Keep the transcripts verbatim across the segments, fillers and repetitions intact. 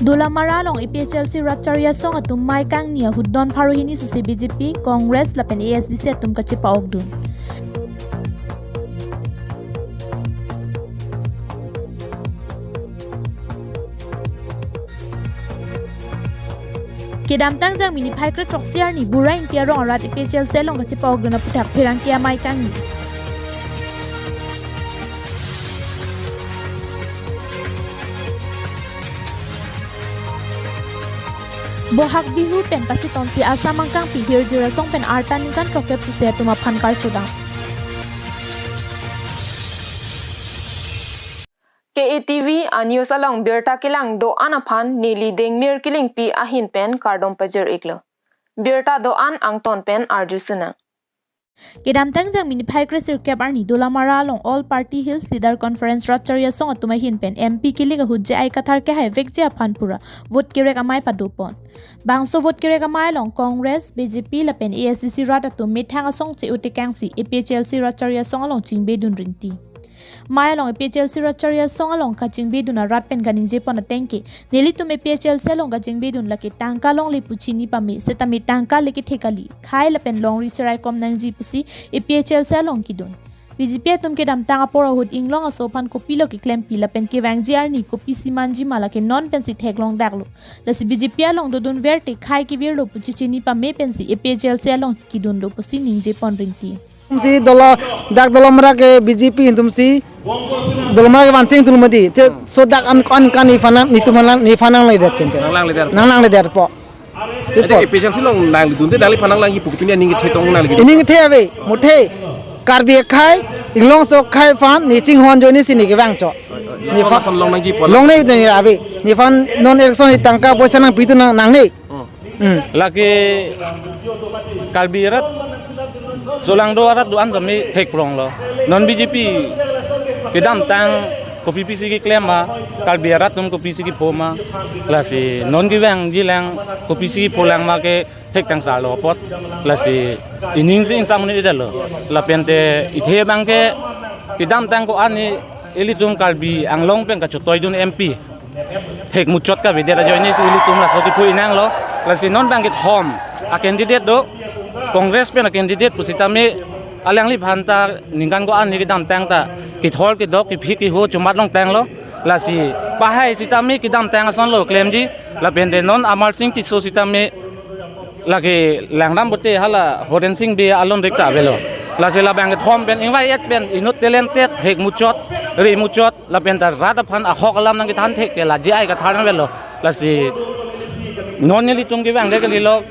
Dolamara along A P H L C rat charli asong atum mai kangni ahut don pharo hini suse B J P, Congress lapen A S D C atum kachepa-okdun. Kedamtang Jangmi niphai kre throksi arni Bura Ingti arong arat A P H L C along kachepa-okdun aphuthak pherangke amai kangni. Bohag Bihu pen pachitonsi Assam angkangpi hirjir asong pen arta ningkan throkkep suse atum aphan karchodam. K A T V a-news along birta kelang do-an aphan neli Dengmir Killingpi ahin pen kardom pajir-iklo. Birta do-an angton pen arjusinang. Kedamtang Jangmi niphai kre sirkep arni Dolamara along All Party Hills Leader Conference rat charli asong atum ahin pen M P kilik ahut J I Kathar kehaivekji aphan pura vote kerek amai padopon. Bangso vote kerek amai along Congress, B J P lapen A S D C rat atum methang asong che-o tekangsi A P H L C rat charli asong along chingbedun ringti. Mai along A P H L C rat charli asong along kachingbedun arat pen kaningjepon atengke, nelitum A P H L C along kachingbedun lake tangka longle pu chini pame, setame tangka le kethe kali, khai lapen longri cheraikom nangji pusi A P H L C along kedun. B J P atum kedamtang apor ahut inglong aso aphan kopilo keklempi lapen kevangji arni kopisi manji ma lake non pensi theklongdaklo. Lasi B J P along dodun verte khai kevirlo pu chechini pame pensi A P H L C along kedunlo pusi ningjepon ringti. Atumsi Dola, dak Dolamara ke B J P atumsi Dolamara ke vancheng tul mati. Te so dak an, an kan ni phanang, netum phanang, nephan nangledet kente. Nanglangle der. Nanglangle derpo. Ade A P H L C along nanglidunde, nangli phanang langji pu kopine aning kethe tong nangli. Ining kethe ave, muthe. Karbi akhai, inglong aso akhai aphan ne chinghon ajoine si ne kevang chot. Ne lason phan lason long nangjipo. Longle ne ave. Nephan non election ni tangka poisa nangpidun nang, nangne. Hmm. Hmm. Lake Karbi arat, solangdo arat do-an sami thekpronglo. Non B J P kedamtang kopi pisi keklem ma, Karbi arat atum kopi pisi kepho ma, lasi non kevangji lang kopi pisi kepho lang ma ke thektangsarlo apot, lasi ining si ingsam ni detlo. Lapente ithe abangke kedamtang ko-an ni ilitum Karbi Anglong pen kachotoidun M P thekmuchot kavedet ajoine si ilitum laso kepho inanglo. Lasi non abang kethom a-candidate do, Congress pen a-candidate pusitame alangliphan ta ningkan ko-an ni kedamtang ta kethor kedok kephi keho chomat longtanglo. Lasi pahai sitame kedamtang asonlo klemji, lapente non Amarsing Tisso sitame lake langdam pote hala Horensing Bey alon rik ta avelo. Lasi labang kethom pen ingvai-et pen inut talented, thekmuchot, remuchot, lapenta rat aphan ahok alam nangkethan thek ke la J I Kathar nangvelo. Lasi non nelitum kevangdet kalilo,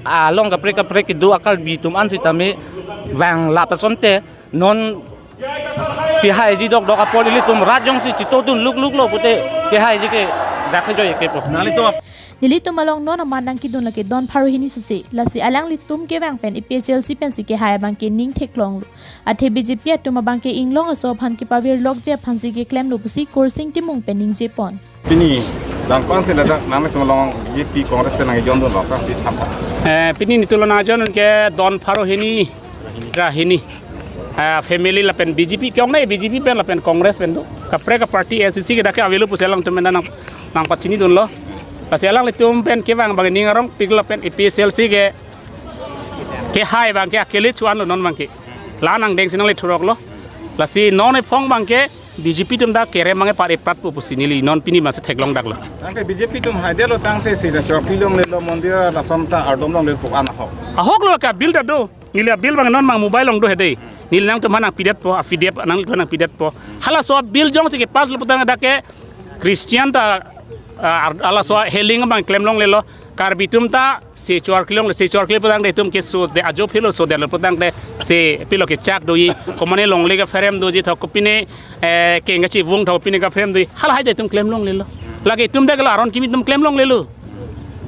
along kaprek kaprek kedo a-Karbi atum an sitame vang lap asonte non kehaiji dokdok apor ilitum rat jongsi chitodun lukluklo pute kehaiji ke dak se joike po. Nanglitum ap- Nelitum along non amat nangkedun lake don pharo hini suse. Lasi alanglitum kevang pen A P H L C pensi kehai abangke ning theklonglo. Athe B J P atum abangke inglong aso aphan kepavirlokji aphansi keklemlo pusi Kursing Timung pen ningjepon. Pini langpang si ladak nanglitum along B J P Congress pen nangjonlo, langpang si thampa. Eh, pini netum along nangjon ke don pharo hini ra hini. Ah, family lapen B J P, kiyong nai B J P pen lapen Congress pen do. Kaprek a-party A S D C ke dak ke avelo pusi alangtum pen nang, nangpachinidunlo. Lasi alanglitum pen kevang abang ning arongpik lapen A P H L C ke kehai abangke akele chuanlo non abangke. La nangdengsi nangle thuroklo. Lasi non ephong abangke B J P atum dak kerem abangke par epratpo pusi neli non pini masi theklongdaklo. Anke B J P atum haidetlo tangte si la chokpi longlelo, mondir lason ta ardom longle pu an ahok. Ahoklo ke bill ta do. Neli a-bill abang non abang mobile along do hedi. Neli nangtum aphan nangpidetpo, a-P D F nangtum aphan nangpidetpo. Halaso a-bill jongsi kepasslo putangte dak ke Christian ta, ah, ar-, halaso healing abang klemlonglelo. Karbi atum ta se chor kelong le, se chor kele putangte itum keso de ajo philo so detlo putangte se pilo kechak doji, komane longle kapherem doji thok kopine, eh, keng kachivung thok kopine kapherem doji. Hala haidai itum klemlonglelo. Lake itum dak la aron kimi itum klemlonglelo.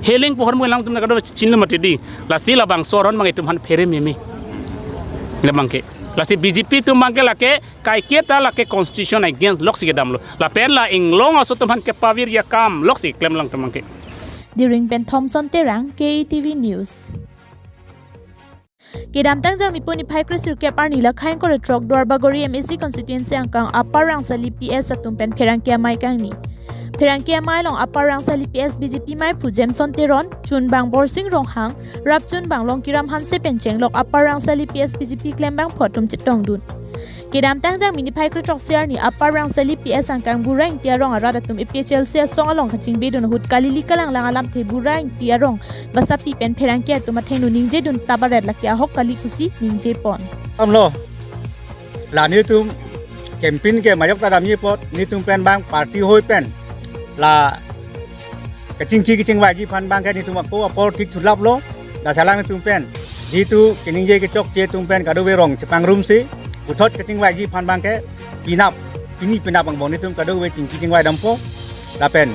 Healing pohor mo alangtum na kado chinlo mati di. Lasi labangso aron abang itum aphan pherememe. Labangke. Lasi B J P atum abangke lake kaiketa lake constitution against loksi kedamlo. Lapen la inglong aso atum aphan kepavir akam loksi klemlo alangtum abangke. Diring pen Thompson Terang, K A T V News. Kedamtang Jangmi niphai kre sirkep arni Lakhaing Koretrok Duarbagori M A C constituency angkang Upper Rangsali P S atum pen pherangke amei kangni. Pherangke amei along Upper Rangsali P S B J P meiphu Jameson Teron, chunbang Borsing Ronghang, rap chunbang Longkiram Hanse pen chenglok Upper Rangsali P S B J P klembangphu atum chetongdun. Kedamtang Jangmi niphai kre-throksi arni Upper Rangsali P S angkang Bura Ingti arong arat atum A P H L C asong along kachingbedun ahut kalili kalanglang alamthe Bura Ingti arong basapi pen pherangke atum athengno ningjedun tabaret lake ahok kali pusi ningjepon. Amlo, la netum campaign ke majok ta damji apot netum pen bang party hoi pen la kachingki kachingvaiji aphan bang ke netum ako apor thik thulaplo. Lasi alanglitum pen jitu keningje kechokche atum pen kadokave rong chepangrumsi puthot kachingvaiji aphan bang ke penap, pini penap angbong netum kadokave chingki chingvai dampo. Lapen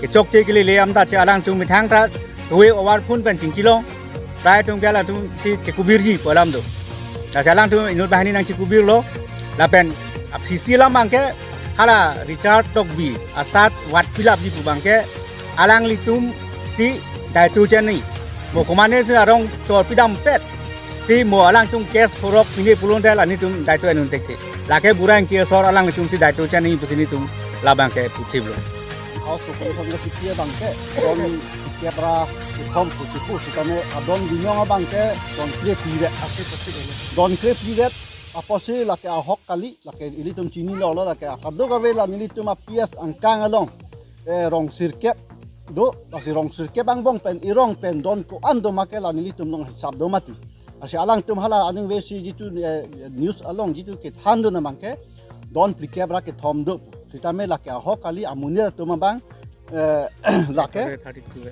kechokche kelele amta che alangtum methang ta tuwe over phone pen chingkilong. Prai atum ke alangtum si chekubirji pu alam do. Lasi alangtum inut banghini nangchekubirlo. Lapen aphisi alam bang ke hala Richard Tokbi asat vat pilapji pu bang ke alanglitum si daito chenei. Mo komatne si arong chor pidampet si mo alangtum case phorok pine pulote la netum daito enun thekthe. Lake Bura Ingti asor alanglitum si daito chenei pusi netum labang ke puthiplo. House Corporation ke P T A bang ke don P T A pra reform pusi pu sitame adon binong abang ke don kre-pliret. Don kre-pliret apotsi lake ahok kali, lake ilitum chinilo lo, lake kadokave la nelitum a P S angkang along, eh, rong sirkep do, lasi rong sirkep angbong pen erong pen don ko-an do ma ke la nelitum nanghisap do mati. Lasi alangtum hala aningve si jitu, eh, news along jitu kethandun abang ke don phlikep ra kethom do. Sitame lake ahok kali amonit atum abang, eh, lake thirty-two.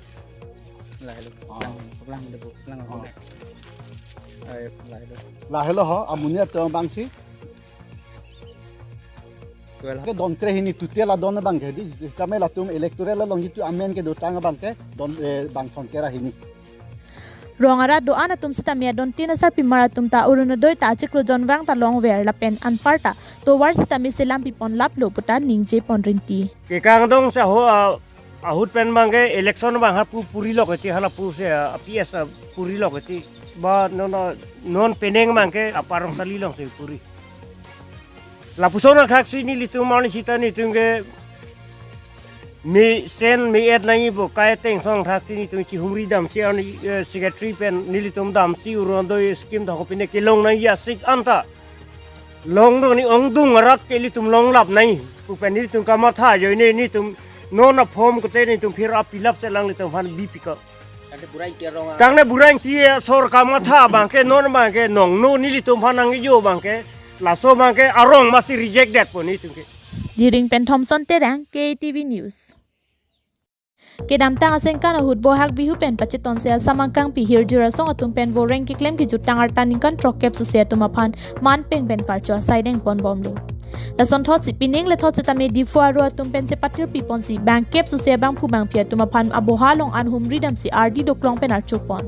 Lahelo. Ah. Lang, lang, lang, lang. Ah. Eh, lahelo. Lahelo ho, amonit atum abang si. Twelve. Ke don kre-hini total adon abang ke di. Sitame latum electoral along jitu amen kedotang abang ke don, eh, bang thomkep ra hini. Rong arat do-an atum sitame adon tin asarpimar atum ta Orunodoi ta achiklo jonvang ta longver lapen anparta tovar sitame selam pipon laplo puta ningjepon rinti. Kekangdong sa ho, ah, ahut pen bang ke election bang ha pu puri lok eti hala pu se, ah, P S, ah, puri lok eti. Ba non, ah, non penang bang ke Upper Rangsali along si puri. Lapuson akhak si nelitum arni sita netum ke mesen me-et nangji bo kai ateng song akhak si netum chihumri damsi arni, eh, secretary pen nelitum damsi Orunodoi scheme ta kopine kelong nangji asik anta longdun ni ongdung arat ke ilitum longlap nangji pu pen nelitum kamatha ajoine netum non a form kote netum phir a fill up si alanglitum aphan bipiklo. Tangte Bura Ingti arong a- Tangte Bura Ingti asor kamatha bang ke non bang ke nongno nelitum aphan nangjo bang ke laso bang ke arong masi reject detpo netum ke. Diring pen Thompson Terang, K T V News. Kedamtang asengkan ahut Bohag Bihu pen pachetonsi Assam angkangpi hirjir asong atum pen voreng keklem kejutang arta ningkan throkkep sose atum aphan manpeng pen karcho asai dengponbomlo. Lasonthotsi pining lethot sitame Diphu aro atum pen chepatirpiponsi bangkep sose abangphu bangphi atum aphan aboha along an humri damsi ardi doklong pen archopon.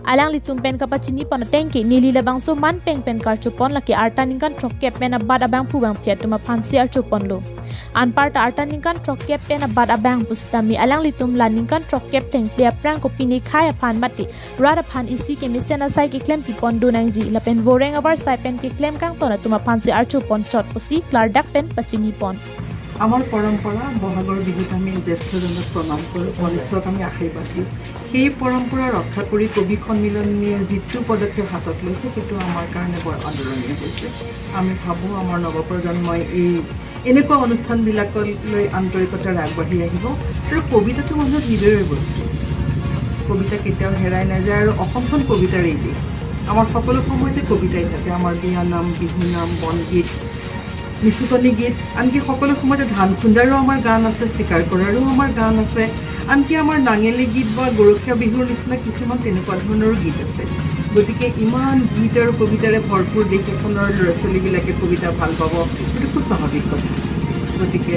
Alanglitum pen kapachinipon ateng ke neli labangso manpeng pen karchopon lake arta ningkan throkkep pen abat abangphu bangphi atum aphansi archoponlo. Anparta arta ningkan throkkep pen abat abang pusitame alanglitum la ningkan throkkep thengple aphrang kopine khei aphan mate rat aphan isi kemesen asai keklempipon do nangji lapen voreng avarsai pen keklem kangton atum aphansi archopon chot pusi klardak pen pachinipon. আমাৰ পৰম্পৰা, বহাগৰ বিহুত আমি জ্যেষ্ঠজনক প্ৰণাম কৰোঁ, কনিষ্ঠক আমি আশীৰ্বাদ দিওঁ। সেই পৰম্পৰা ৰক্ষা কৰি কবি সন্মিলনীয়ে যিটো পদক্ষেপ হাতত লৈছে, সেইটো আমাৰ কাৰণে বৰ আদৰণীয় হৈছে। আমি ভাবোঁ, আমাৰ নৱপ্ৰজন্মই এই এনেকুৱা অনুষ্ঠানবিলাকলৈ আন্তৰিকতাৰে আগবাঢ়ি আহিব। আৰু কবিতাটো মানুহৰ হৃদয়ৰ বস্তু। কবিতা কেতিয়াও হেৰাই নাযায় আৰু অসমখন কবিতাৰেই দেশ। আমাৰ সকলো সময়তে কবিতাই থাকে। আমাৰ বিয়ানাম, বিহুনাম, বনগীত, নিচুকনি গীত, আনকি সকলো সময়তে ধান খুন্দাৰো আমাৰ গান আছে, চিকাৰ কৰাৰো আমাৰ গান আছে, আনকি আমাৰ নাঙেলী গীত বা গৰখীয়া বিহুৰ নিচিনা কিছুমান তেনেকুৱা ধৰণৰো গীত আছে। গতিকে ইমান গীত আৰু কবিতাৰে ভৰপূৰ দেশ এখনৰ ল'ৰা ছোৱালীবিলাকে কবিতা ভাল পাব, এইটো খুব স্বাভাৱিক কথা। গতিকে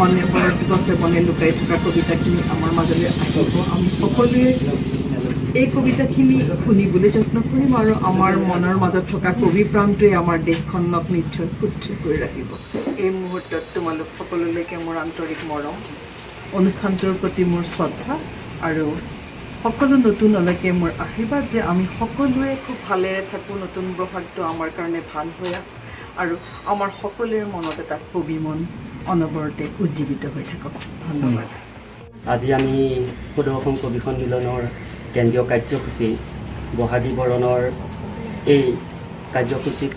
অনে বৰত গছে বনে লুকাই থকা কবিতাখিনি আমাৰ মাজলৈ আহিব। আমি সকলোৱে এই কবিতাখিনি শুনিবলৈ যত্ন কৰিম আৰু আমাৰ মনৰ মাজত থকা কবি প্ৰাণটোৱে আমাৰ দেশখনক নিশ্চয় সুস্থিৰ কৰি ৰাখিব। এই মুহূৰ্তত তোমালোক সকলোলৈকে মোৰ আন্তৰিক মৰম, অনুষ্ঠানটোৰ প্ৰতি মোৰ শ্ৰদ্ধা আৰু সকলো নতুনলৈকে মোৰ আশীৰ্বাদ যে আমি সকলোৱে খুব ভালেৰে থাকোঁ, নতুন বহাগটো আমাৰ কাৰণে ভাল হৈ আহক আৰু আমাৰ সকলোৰে মনত এটা কবি মন অনবৰতে উজ্জীৱিত হৈ থাকক। ধন্যবাদ। আজি আমি সদৌ অসম কবি সন্মিলনৰ কেন্দ্ৰীয় কাৰ্যসূচী বহাগী বৰণৰ এই কাৰ্যসূচীক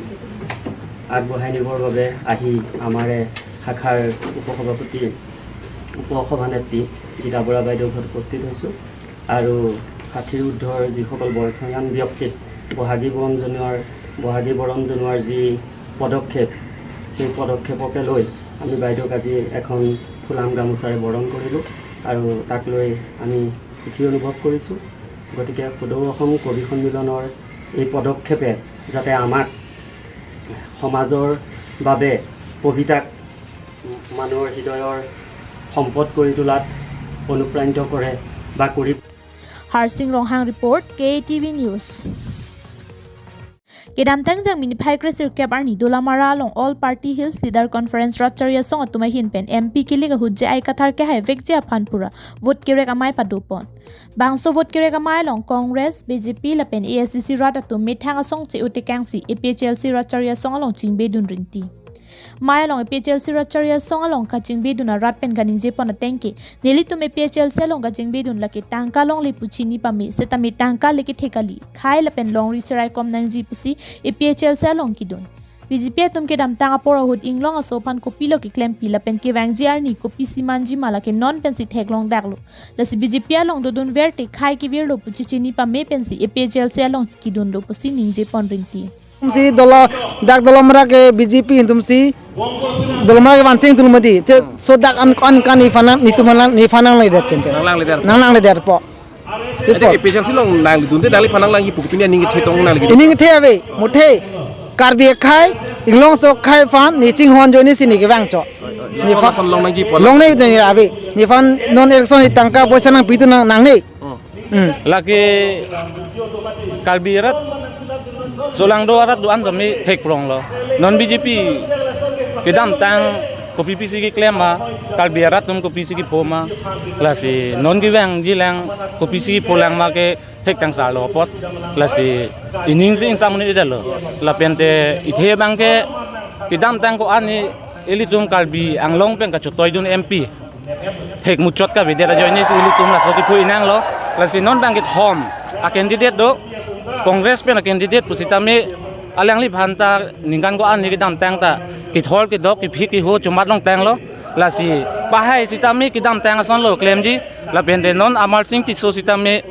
আগবঢ়াই নিবৰ বাবে আহি আমাৰে শাখাৰ উপসভাপতি, উপ সভানেত্ৰী গীতা বৰা বাইদেউ ঘৰত উপস্থিত হৈছোঁ। আৰু ষাঠিৰ ঊৰ্ধৰ যিসকল বয়সীয়ান ব্যক্তিক বহাগী বৰণ জনোৱাৰ, বহাগী বৰণ জনোৱাৰ যি পদক্ষেপ, সেই পদক্ষেপকে লৈ আমি বাইদেউক আজি এখন ফুলাম গামোচাৰে বৰণ কৰিলোঁ আৰু তাক লৈ আমি সুখী অনুভৱ কৰিছোঁ। গতিকে সদৌ অসম কবি সন্মিলনৰ এই পদক্ষেপে যাতে আমাক সমাজৰ বাবে কবিতাক মানুহৰ হৃদয়ৰ সম্পদ কৰি তোলাত অনুপ্ৰাণিত কৰে বা কৰি Harsing Ronghang report, K A T V News. Kedamtang Jangmi niphai kresirkep arni Dolamara along All Party Hills Leader Conference rat chari asong atum ahin pen M P kilik ahut J I Kathar kehai vekji aphan pura vote kerek amei padopon. Bangso vote kerek amei along Congress, B J P lapen A I C C rat atum methang asong che-o tekangsi A P H L C rat chari asong along chingbedun ringti. Mei along A P H L C rat chari asong along kachingbedun arat pen kaningjepon atengke, nelitum A P H L C along kachingbedun lake tangka longle pu chini pame, setame tangka le kethe kali, khei lapen longri cherai kom nangji pusi A P H L C along kedun. B J P atum kedamtang apor ahut inglong aso aphan kopilo keklempi lapen kevangji arni kopisi manji ma lake non pensi theklong daklo. Lasi B J P along dodun verte khei kevirlo pu chechini pame pensi A P H L C along kedunlo pusi ningjepon ringti. Tumsi Dola, dak Dolamara ke B J P tumsi Dolamara ke vansing tum mati. Te so dak an an kan ni fanang ni tum fanang ni fanang le dak kente. Nang lang le der. Nang lang le der po. Ade ke pejal si long nang le dunde dali fanang lang ki pukpinya ning the tong nang le. Ining the ave, muthe. Karbi khei, inglong aso khei aphan ni chinghon joni si ni kevang cho. Ni son fa son long nangji po. Long ne ave. Ni aphan non election ni tangka poisa nangpi tu nang nang ne. Hmm. Hmm. Lake Karbi arat solangdo arat do-an jami thek prong lo. Non B J P kedamtang kopi pisi keklem ma, Karbi arat atum kopi si kepho ma. Lasi non kevangji lang kopi si kepho lang ma ke thektang sa lo apot. Lasi ining si ingsam ni dalo. Lapente ithe abangke kedamtang ko-an ni ilitum Karbi Anglong pen kachotoidun M P thek muchot kavedet ajoine si ilitum laso kepho inang lo. Lasi non bang kethom a candidate do, Congress pen a candidate pusitame alangliphan ta ningkan ko-an ni kedamtang ta kethor kedok kephi keho chomat longtang lo. Lasi pahai sitame kedamtang ason lo klemji. Lapente non Amarsing Tisso sitame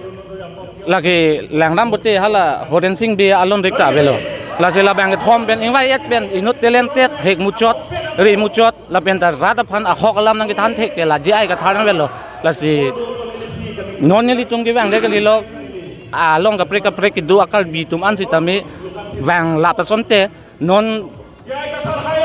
lake langdam bote hala Horensing Bey alon rik ta avelo. Lasi labang kethom pen ingvai et pen inut talented, hek muchot, ri muchot, lapen ta rat aphan ahok alam nangkethan thek ke la J I Kathar nang avelo. Lasi non nelitum kevang de kalilo, along kaprek kaprek kedo a Karbi atum an sitame vang lap asonte non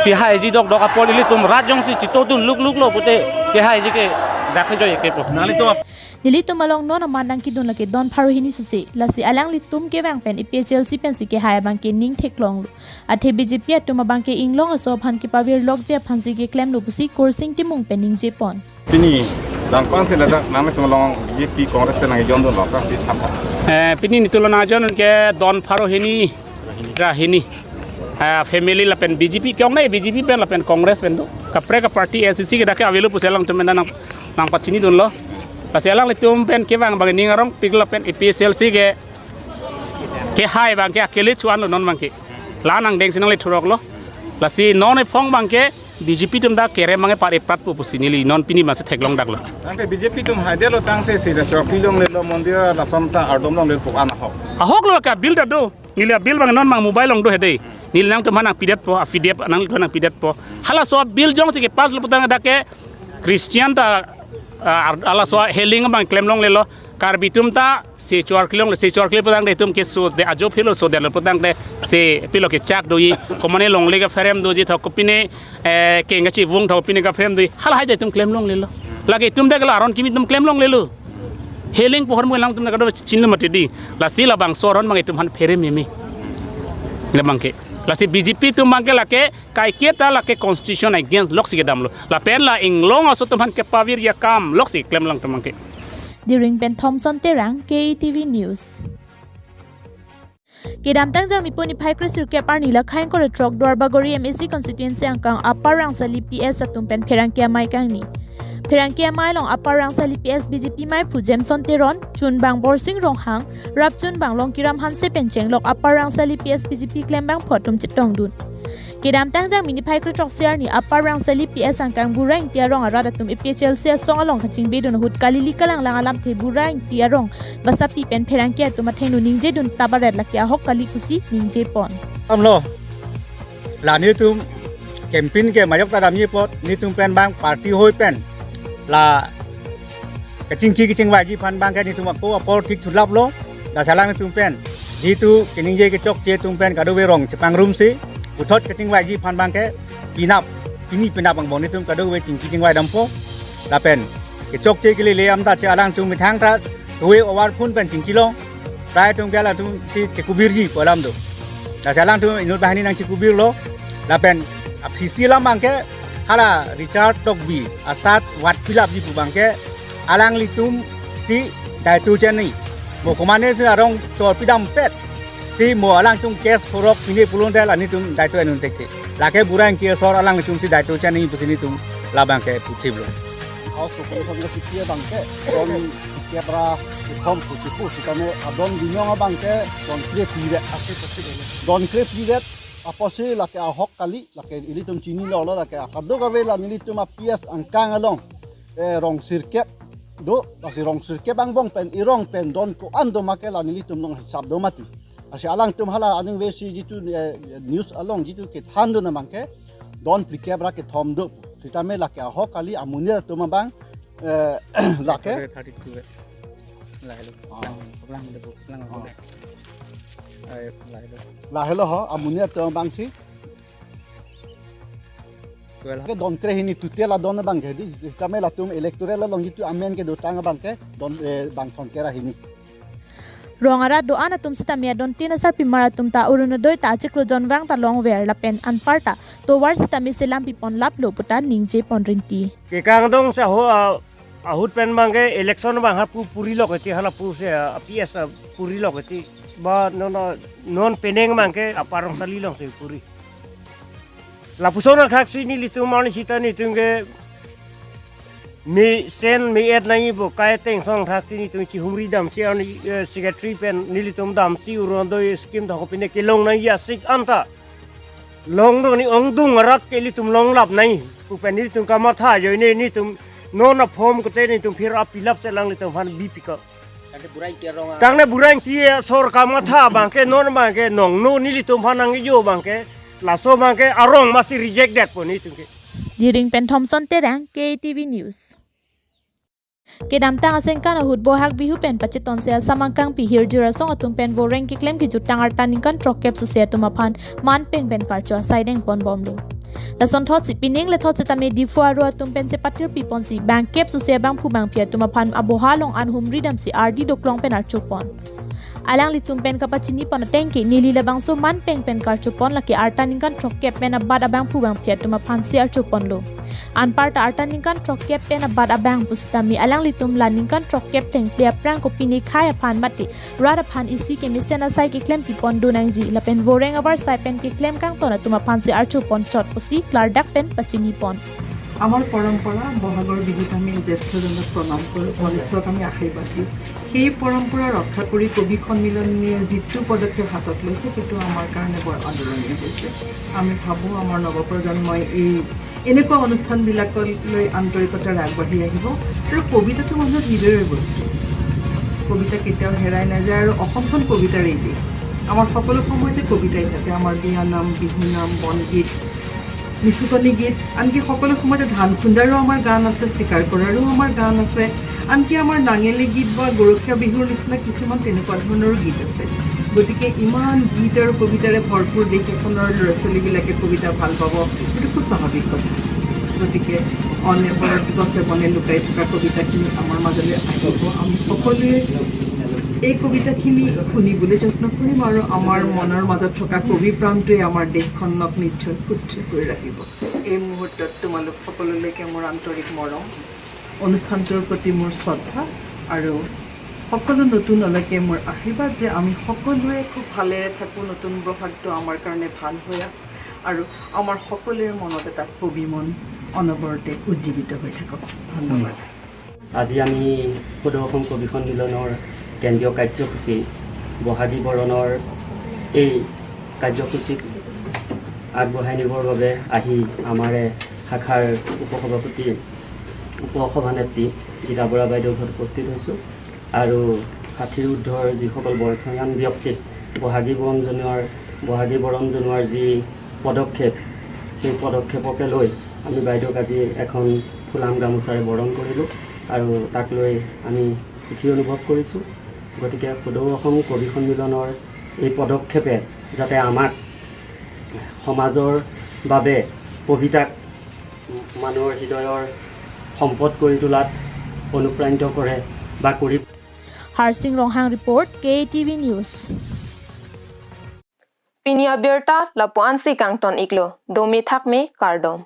kehaiji dokdok apot ilitum rat jongsi chitodun lukluk lo pute kehaiji ke dak si joi ke po. Nelitum ap- Nelitum along non amat nangkedun lake don pharo hini suse. Lasi alanglitum kevang pen A P H L C pensi kehai abangke ning theklonglo. Athe B J P atum abangke inglong aso aphan kepavirlokji aphansi keklemlo pusi Kursing Timung pen ningjepon. Pini dangkon si ladak nangtum along B J P Congress pen nangjon dun lo, kaprek si tham tham. Eh, pini nelitum along nangjon ke don pharo hini ra hini. Ah, family lapen B J P ke-ong nai, B J P pen lapen Congress pen do. Kaprek a party A I C C ke dak ke avelo pusi alangtum pen nang nangpachinidunlo. Lasi alanglitum pen kevang abang ning arongpik lapen A P H L C ke kehai abangke akele chuan lo non abangke. La nangdeng si nangle thurok lo. Lasi non ephong abangke B J P atum dak kerem abangke par eprat po pusi neli non pini masi theklong daklo. Tangte B J P atum haidetlo tangte si la chokpi longlelo, mondir lason ta ardom longlelo pu an ahok. Ahok lo ke bill ta do. Neli a bill abang non mang mobile along do hedi. Neli nangtum aphan nangpidetpo, a P D F nangtum aphan nangpidetpo. Halaso a bill jongsi kepass lo putang dak ke Christian ta, ah, halaso a healing abang klem longlelo. Karbi atum ta se chor kilong le, se chor kile putangte itum ke so de ajo philo so de lo putangte se pilo kechak doji, komane longle kapherem doji thok kopine, eh, keng kachivung thok kopine kapherem doji. Hala haidai itum klem longlelo. Lake itum dak la aron kimi itum klem longlelo. Healing pohor mo alangtum na kado chinlo mati di. Lasi labangso aron abang itum aphan pherem mimi. Labangke. Lasi B J P atum abangke lake kaiketa lake constitution against loksi kedamlo. Lapen la inglong aso atum aphan kepavirji akam loksi klem alangtum abangke. Diring pen Thompson Terang, K E T V News. Kedamtang Jangmi niphai kre sirkep arni Lakhaing Koretrok Duarbagori M A C constituency angkang Upper Rangsali P S atum pen pherangke amei kangni. Pherangke amei along Upper Rangsali P S B J P meiphu Jameson Teron, chunbang Borsing Ronghang, rap chunbang Longkiram Hanse pen chenglok Upper Rangsali P S B J P klembangphu atum chetongdun. Kedamtang Jangmi niphai kre throksi arni Upper Rangsali P S angkang Bura Ingti arong arat atum A P H L C asong along kachingbedun ahut kalili kalanglang alamthe Bura Ingti arong basapi pen pherangke atum athengno ningjedun tabaret lake ahok kali pusi ningjepon. Amlo, la netum campaign ke majok ta damji apot, netum pen bang party hoi pen la kachingki kachingvaiji aphan bang ke netum ako apor thik thulaplo. Lasi alangtum pen jitu keningje kechokche atum pen kadokave rong chepangrumsi puthot kachingvaiji aphan bang ke penap, pini penap angbong netum kadokave chingki chingvai dampo. Lapen kechokche kelele amta che alangtum methang ta tuwe over phone pen chingkilong. Prai atum ke alangtum si chekubirji pu alam do. Lasi alangtum inut banghini nangchekubirlo. Lapen aphisi alam bang ke hala Richard Tokbi asat vat pilapji pu bang ke alanglitum si daito cheni. Mo komane si arong chor pidampet si mo alangtum case phurok pine pulun tel anitum daito enun teke. Lake Bura Ingti asor alangtum si daito cheni pusi netum labang ke puthiplo. House Corporation ke kitia bang ke don kepra kethom pusi pu sitame adon binyong abang ke don kre piret. Don kre piret apotsi lake ahok kali, lake ilitum chinilo lo, lake kadokave la nelitum a P S angkang along, eh, rong sirkep do, lasi rong sirkep angbong pen irong pen don ko-an do ma ke la nelitum along hisap do mati. Lasi alangtum hala aning vesi jitu, eh, news along jitu kethandun abang ke don phlikep ra kethom do. Sitame lake ahok kali amonit atum abang, eh, lake thirty-two. Lahelo. Ah. Lang, lang, lang, lang. Ah. Lahelo. Lahelo ho, amonit atum abang si. Well, ke don kre hini total adon abang ke di. Sitame latum electoral along jitu amen kedotang abang ke don, eh, bang thomkep ra hini. Rong arat do-an atum sitame adon tin asarpimar atum ta Orunodoi ta achiklo jonvang ta longver lapen anparta tovar sitame selam pipon laplo puta ningjepon rinti. Kekangdong sa ho, ah, ahut pen bang ke election bang ha pu puri lok eti hala pu se, ah, P S, ah, puri lok eti ba non, ah, non penang bang ke Upper Rangsali along si puri. Lapuson akhak si nelitum arni sita netum ke mesen me-et nangji pu kai ateng song akhak si netum chihumri damsi arni, eh, secretary pen nelitum damsi Orunodoi scheme ta kopine kelong nangji asik anta. Longdun ni ongdung arat ke ilitum longlap nangji pu pen nelitum kamatha ajoine netum non a form kote netum phir a fill up se alanglitum aphan bipika. Tangte Bura Ingti arong a- Tangte Bura Ingti asor kamatha bang ke non bang ke nongno nelitum aphan nangjo bang ke laso bang ke arong masi reject detpo netum ke. Diring pen Thomson Terang, K T V News. Kedamtang asengkan ahut Bohag Bihu pen pachetonsi Assam angkangpi hirjir asong atum pen voreng keklem kejutang arta ningkan throkkep sose atum aphan manpeng pen karcho asai dengponbomlo. Lasonthotsi pining lethot sitame Diphu aru atum pen chepatirpiponsi bangkep sose abangphu bangphi atum aphan aboha along an humri damsi ardi doklong pen archopon. Alanglitum pen kapachinipon ateng ke neli labangso manpeng pen karchopon lake arta ningkan throkkep pen abat abangphu bangphi atum aphansi archoponlo. Anparta arta ningkan throkkep pen abat abang pusitame alanglitum la ningkan throkkep thengple aphrang kopine khai aphan mate rat aphan isi kemesen asai keklempipon do nangji lapen voreng avarsai pen keklem kangton atum aphansi archopon chot pusi klardak pen pachinipon. আমাৰ পৰম্পৰা, বহাগৰ বিহুত আমি জ্যেষ্ঠজনক প্ৰণাম কৰোঁ, বলিষ্ঠক আমি আশীৰ্বাদ দিওঁ। সেই পৰম্পৰা ৰক্ষা কৰি কবি সন্মিলনে যিটো পদক্ষেপ হাতত লৈছে, সেইটো আমাৰ কাৰণে বৰ আদৰণীয় হৈছে। আমি ভাবোঁ, আমাৰ নৱপ্ৰজন্মই এই এনেকুৱা অনুষ্ঠানবিলাকলৈ আন্তৰিকতাৰে আগবাঢ়ি আহিব আৰু কবিতাটো মানুহৰ হৃদয়ৰ বস্তু। কবিতা কেতিয়াও হেৰাই নাযায় আৰু অসমখন কবিতাৰেই দেশ। আমাৰ সকলো সময়তে কবিতাই থাকে, আমাৰ বিয়ানাম, বিহুনাম, বনগীত, নিচুকনি গীত, আনকি সকলো সময়তে ধান খুন্দাৰো আমাৰ গান আছে, চিকাৰ কৰাৰো আমাৰ গান আছে, আনকি আমাৰ নাঙেলী গীত বা গৰখীয়া বিহুৰ নিচিনা কিছুমান তেনেকুৱা ধৰণৰো গীত আছে। গতিকে ইমান গীত আৰু কবিতাৰে ভৰপূৰ দেশ এখনৰ ল'ৰা ছোৱালীবিলাকে কবিতা ভাল পাব, এইটো খুব স্বাভাৱিক কথা। গতিকে অনে পৰত গছে বনে লুকাই থকা কবিতাখিনি আমাৰ মাজলৈ আহিব। আমি সকলোৱে এই কবিতাখিনি শুনিবলৈ যত্ন কৰিম আৰু আমাৰ মনৰ মাজত থকা কবি প্ৰাণটোৱে আমাৰ দেশখনক নিশ্চয় সুস্থিৰ কৰি ৰাখিব। এই মুহূৰ্তত তোমালোক সকলোলৈকে মোৰ আন্তৰিক মৰম, অনুষ্ঠানটোৰ প্ৰতি মোৰ শ্ৰদ্ধা আৰু সকলো নতুনলৈকে মোৰ আশীৰ্বাদ যে আমি সকলোৱে খুব ভালেৰে থাকোঁ, নতুন বহাগটো আমাৰ কাৰণে ভাল হৈ আহক আৰু আমাৰ সকলোৰে মনত এটা কবি মন অনবৰতে উজ্জীৱিত হৈ থাকক। ধন্যবাদ। আজি আমি সদৌ অসম কবি সন্মিলনৰ কেন্দ্ৰীয় কাৰ্যসূচী বহাগী বৰণৰ এই কাৰ্যসূচীক আগবঢ়াই নিবৰ বাবে আহি আমাৰে শাখাৰ উপসভাপতি, উপসভানেত্ৰী গীতা বৰা বাইদেউ ঘৰত উপস্থিত হৈছোঁ আৰু ষাঠিৰ ঊৰ্ধৰ যিসকল বয়সীয়ান ব্যক্তিক বহাগী বৰণ জনোৱাৰ, বহাগী বৰণ জনোৱাৰ যি পদক্ষেপ, সেই পদক্ষেপকে লৈ আমি বাইদেউক আজি এখন ফুলাম গামোচাৰে বৰণ কৰিলোঁ আৰু তাক লৈ আমি সুখী অনুভৱ কৰিছোঁ। গতিকে সদৌ অসম কবি সন্মিলনৰ এই পদক্ষেপে যাতে আমাক সমাজৰ বাবে কবিতাক মানুহৰ হৃদয়ৰ সম্পদ কৰি তোলাত অনুপ্ৰাণিত কৰে বা কৰি Harsing Ronghang report, K A T V News. Pini abirta lapu-ansi kangton iklo, dome thakme kardom.